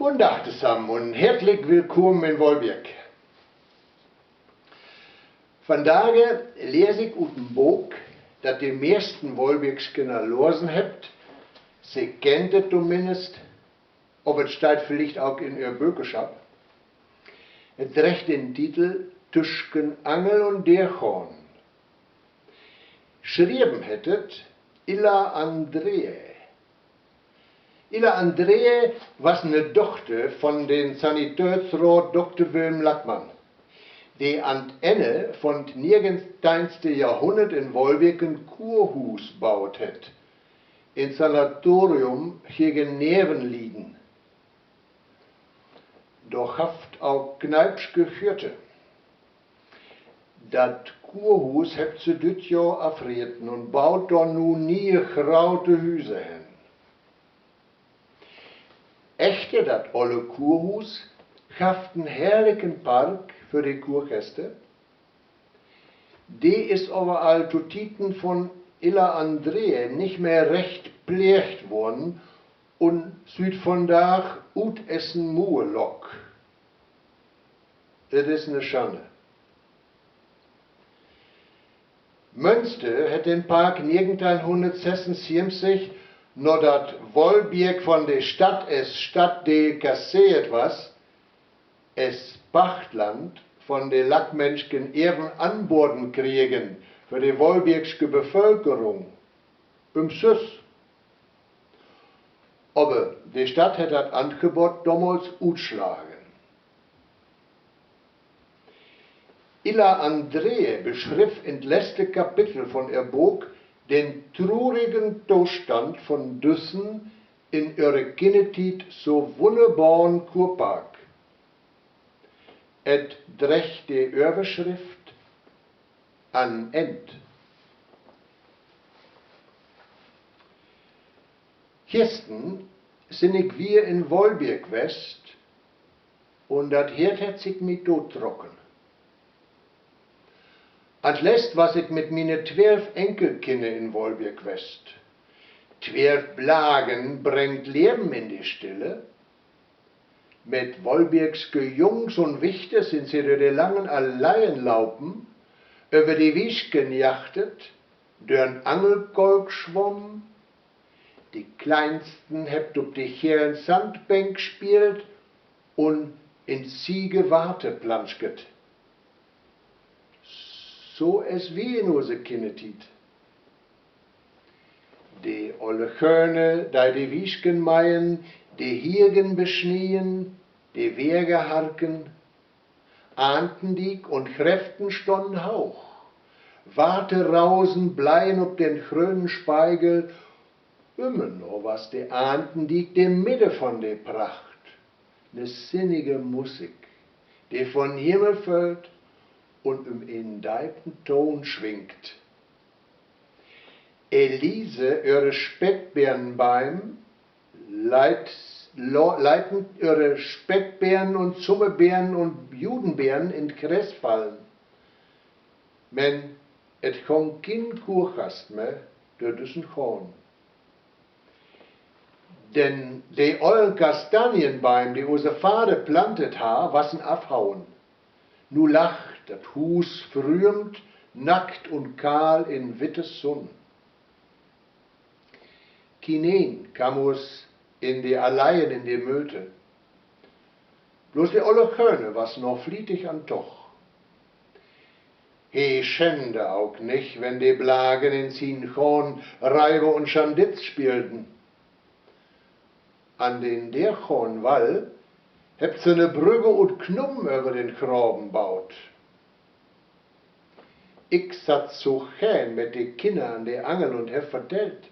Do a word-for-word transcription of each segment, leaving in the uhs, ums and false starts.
Goden Dag tosamen un hartlik willkamen in Wolbeck. Vandage lees ik ut en Book, dat de meersten Wolbeckskinner lasen hebbt, se kennt et tominnst, of et steiht villicht ok in ehr Bökerschapp. Et dreggt den Titel Tüsken Angel un Deergoorn. Schrieven hett et Illa Andreae. Illa Andreae was 'ne Dochter von den Sanitätsraat Dokter Wilm Lackmann, de an't Enne von't negenteihnste Johrhunnert in Wolbeck en Kurhuus baut hett, en Sanatorium gegen Nervenlieden. Dor gafft 't ok Kneipske Gürte. Dat Kurhuus hebbt se düt Johr afreten un baut dor nu nie'e graute Hüser hen. Achter dat olle Kurhuus gafft 't en herrliken Park för de Kurgäste. De is aver al to Tieden von Illa Andreae nich mehr recht pleegt worrn un süht vondaag ut es en Muerlock. Et is 'ne Schanne. Mönster hett den Park negenteihnhunnertsessunsiebzig, na dat Wolbeck von de Stadt es Stadtdeel kasseert was, es Pachtland von de Lackmannsken even anboden kregen för de wolbeckske Bevölkerung, ümsüss. Aver de Stadt hett dat Angebott domals utslagen. Illa Andreae beschrifft in't letzte Kapitel von ehr Book den trurigen Tostand von düssen in ehre Kinnertiet so wunnerbaren Kurpark. Et dreggt de Överschrift An't Enn. Gistern sin ik wier in Wolbeck west un dat Hert hett sik mi totrocken. An't letzt was ik mit miene twelf Enkelkinner in Wolbeck west. Twelf Blagen brengt Leven in de Stille. Mit Wolbeckske Jungs un Wichter sin se dör de langen Alleen laupen, över de Wiesken jachtet, dör'n Angelkolk swommen. De Kleinsten hebbt op de gelen Sandbänk speelt un in siege Water plansket. So es wi in use Kinnertiet. De olle Köhne, dei de Wiesken meien, de Hiegen besnieen, de Wege harken. Aantendiek un Greften stonnen hauch. Waterrausen bleien op den grönen Speigel. Ümmer no was de Aantendiek de Midde von de Pracht. 'Ne sinnige Musik, de von Himmel föllt un üm enen deipen Toon swingt. Elise öhre Speckbeernbeern leit, lo-, leiten öhre Speckbeern un Summerbeern un Judenbeern in't Kress fallen. Men et gung kien Kurgast mehr dör düssen Goorn. Denn de ollen Kastanienbeern, de use Vader plantet harr, wassen afhauen. Nu lagg dat Huus früemt, nackt un kahl in witte Sunn. Kieneen kamm us in de Alleen in de Möte. Blots de olle Köhne was noch flietig an't Tog. He schennde ok nich, wenn de Blagen in sien Goorn Reiber un Schanditz spielden. An den Deergoornwall hebbt se 'ne Brügge ut Knummen över den Graven baut. Ik satt so geern mit de Kinner an de Angel un heff vertellt.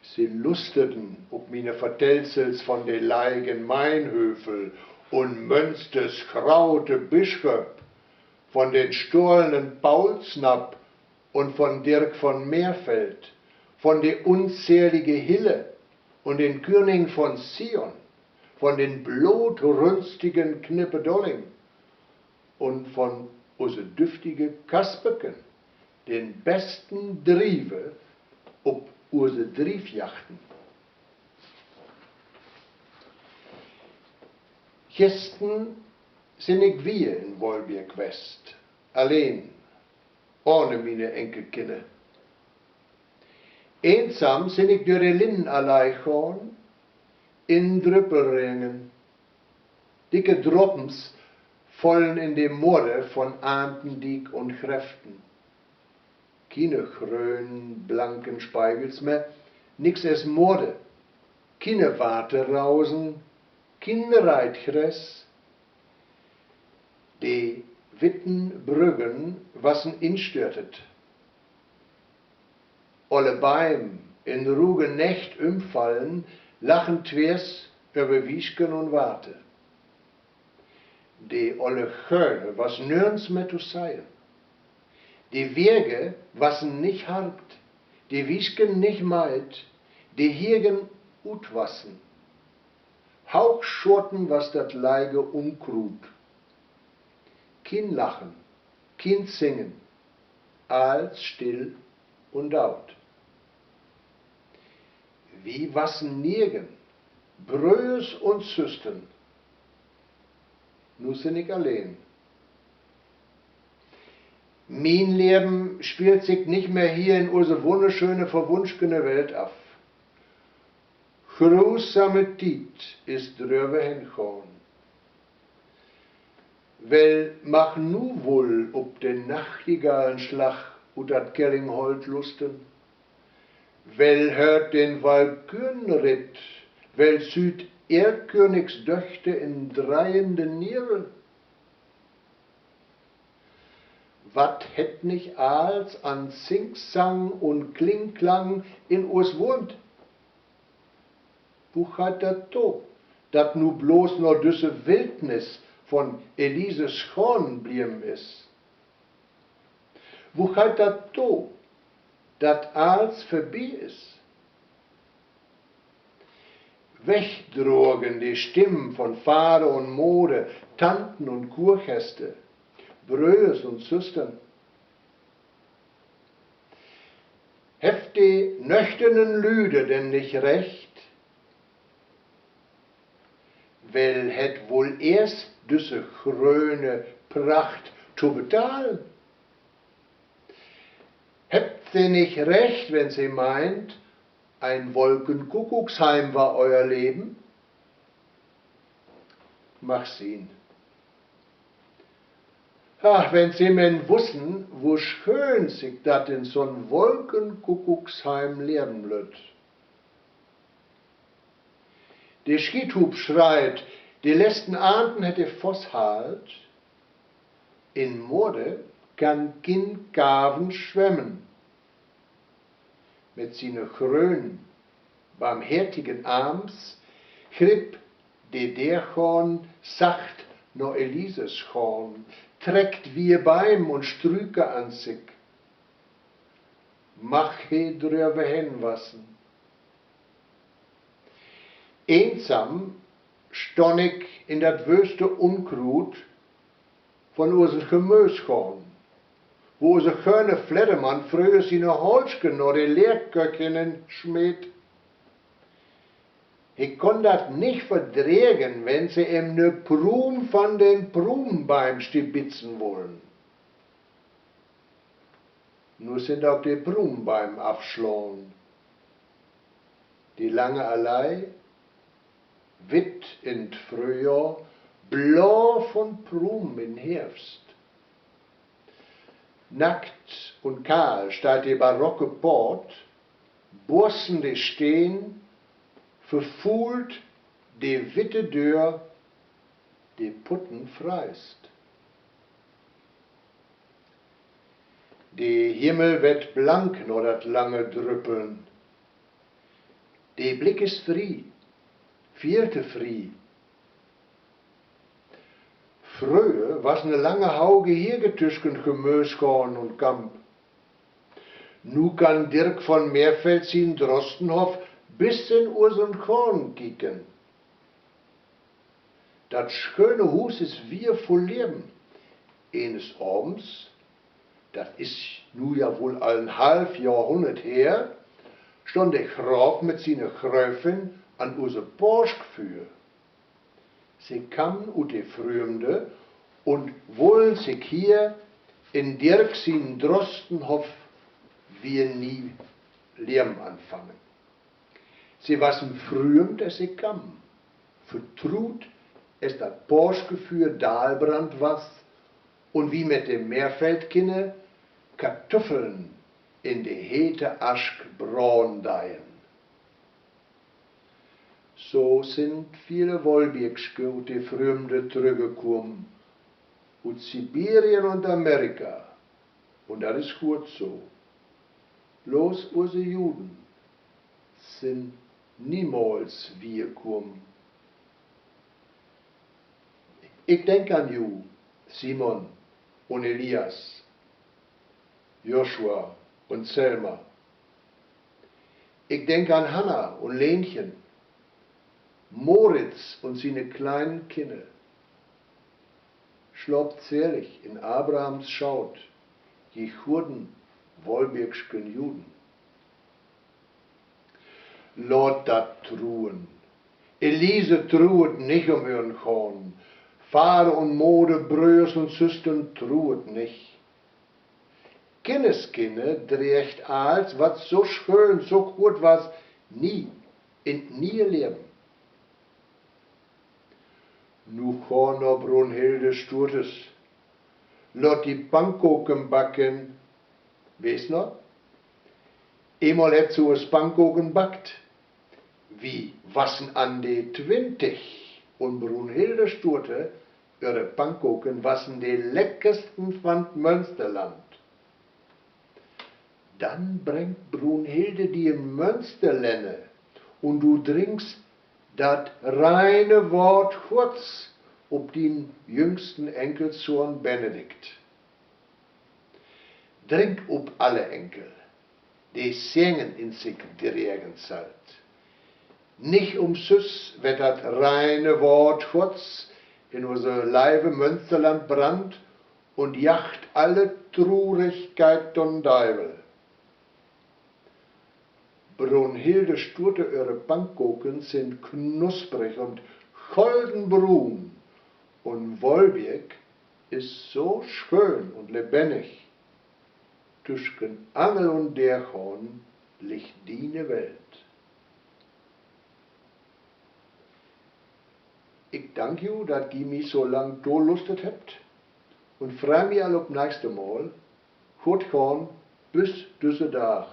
Se lusterden op miene Vertellsels von de leigen Meinhövel un Mönsters graute Bischöp, von den stohlenen Paulsnapp un von Dirk von Merfeld, von de unselige Hille un den Küning von Sion, von den blotrünstigen Knippedolling un von use düftige Kasperken, den besten Driever op use Drievjachten. Gistern sinn ik wier in Wolbeck west, alleen, ahne miene Enkelkinner. Eensam sinn ik dör de Linnenallee gahn, in Drüppelregen. Dicke Droppens fallen in de Modder von Aantendiek un Greften. Kiene grönen, blanken Speigels mehr, nix es Modder, kiene Waterrausen, kien Reitgress. De witten Brüggen wassen instörtet. Olle Beim, in ruge Nächt ümfallen, lagen twiers över Wiesken un Water. De olle Schöne was nörgens mehr to seihn. De Wege wassen nich harpt, de Wiesken nich meiht, de Hiegen utwassen. Hauchschoten was dat leige Unkruut. Kien Lachen, kien Singen, alls still un daut. Wi wassen niegen, Bröers un Süstern. Nu sinn ik alleen. Mien Leven speelt sik nich mehr hier in use wunnerschöne, verwunschene Welt af. Gruusame Tiet is dröver hengahn. Well mag nu wull op den Nachtigallenslag ut dat Kellingholt lusten? Well höört den Walkürenritt? Well süht Erlkönigs Döchter in dreiende Niewel? Wat hett nich alls an Singsang un Klingklang in us wahnt? Wo geiht dat to, dat nu blots noch düsse Wildnis von Elise Schorn bleven is? Wo geiht dat to, dat alls vörbi is? Wegdrogen de Stimmen von Vader un Moder, Tanten un Kurgäste, Bröers un Süstern. Hefft de nöchternen Lüde denn nich recht? Well hett woll eerst düsse gröne Pracht to betahlen? Hebbt se nich recht, wenn se meint, ein Wolkenkuckucksheim war euer Leben? Mag sien. Ach, wenn se men wüssen, wo schöön sik dat in so'n Wolkenkuckucksheim leven lött. De Schiethuup schreit, de lesten Aanten hett de Voss haalt. In Moder kann kien Kaven swemmen. Mit siene grönen, barmhertigen Arms gripp de Deerhahn sacht na Elises Schorn, treckt wier Beim un Strüke an sik. Mag he dröver hen wassen. Eensam stonn ik in dat wöste Unkruut von usen Gemöösgoorn, wo use schöne Fleddermann fröher siene Holsken na de Lehrköchinnen smeet. Ik kunn dat nich verdregen, wenn se em ne Pruum van den Prumenbeim stibitzen wullen. Nu sind ok de Prumenbeim afslahn. De lange Allee, witt in't Fröhjohr, blau von Prumen in'n Hervst. Nackt un kahl steiht de barocke Poort, borsten de Steen, verfuult de witte Döör, de Putten freist. De Himmel wett blank na dat lange Drüppeln. De Blick is frie, viel to frie. Fröher was ne lange Hauge Hege tüsken Gemöösgoorn un Kamp. Nu kann Dirk von Merfeld sien Drostenhoff bis in usen Goorn kieken. Dat schöne Huus is wier vull Leven. Eenes Avends, dat is nu ja woll al en half Johrhunnert her, stonn de Graaf mit siene Gröfin an use Paaschfüer. Se kamen ut de Frömde un wullen sik hier in Dirk sien Drostenhoff wier nie Leven anfangen. Se wassen frömd, es se kamen, vertruut, es dat Paaschgefüer dalbrannt was un wi met de Meerfeldkinner Katuffeln in de hete Asch braden deien. So sind viele Wolbiekske ut de Frömde trüggekomen, ut Sibirien un Amerika, un dat is goot so. Bloß use Juden sind niemals wierkomen. Ik denk an ju, Simon un Elias, Joshua un Selma. Ik denk an Hanna un Lenchen, Moritz un siene kleinen Kinner. Slaapt selig in Abrahams Schaut, ji gudden Wolbiekschen Juden. Laat dat Truern. Elise truert nich um ehren Gaden. Vader un Moder, Bröers un Süstern truert nich. Kinneskinner dreggt alls, wat so schöön, so goot was, nie in't nie Leven. Nu gah na Brunhilde Sturtes. Laat di Pannkoken backen. Weetst noch? Eenmal hett se us Pannkoken backt. Wi wassen an de twintig, un Brunhilde Sturte, ehre Pannkoken wassen de leckersten van't Mönsterland. Dann brengt Brunhilde di en Mönsterlänner un du drinkst dat reine Woort Gotts op dien jüngsten Enkelsohn Benedikt. Drink op alle Enkel, de Segen in sik dregen sallt. Nich umsüss wett dat reine Woort Gotts in use leive Mönsterland brannt un jaagt alle Trurigkeit to'n Deivel. Brunhilde Sturte, ehre Pannkoken sind knusprig un goldenbruun, un Wolbiek is so schöön un lebennig. Tüsken Angel un Deergoorn liggt diene Welt. Ik dank ju, dat gi mi so lang tolustert hebbt, un frei mi al op nächste Mal. Goot gahn, büs düsse Dag.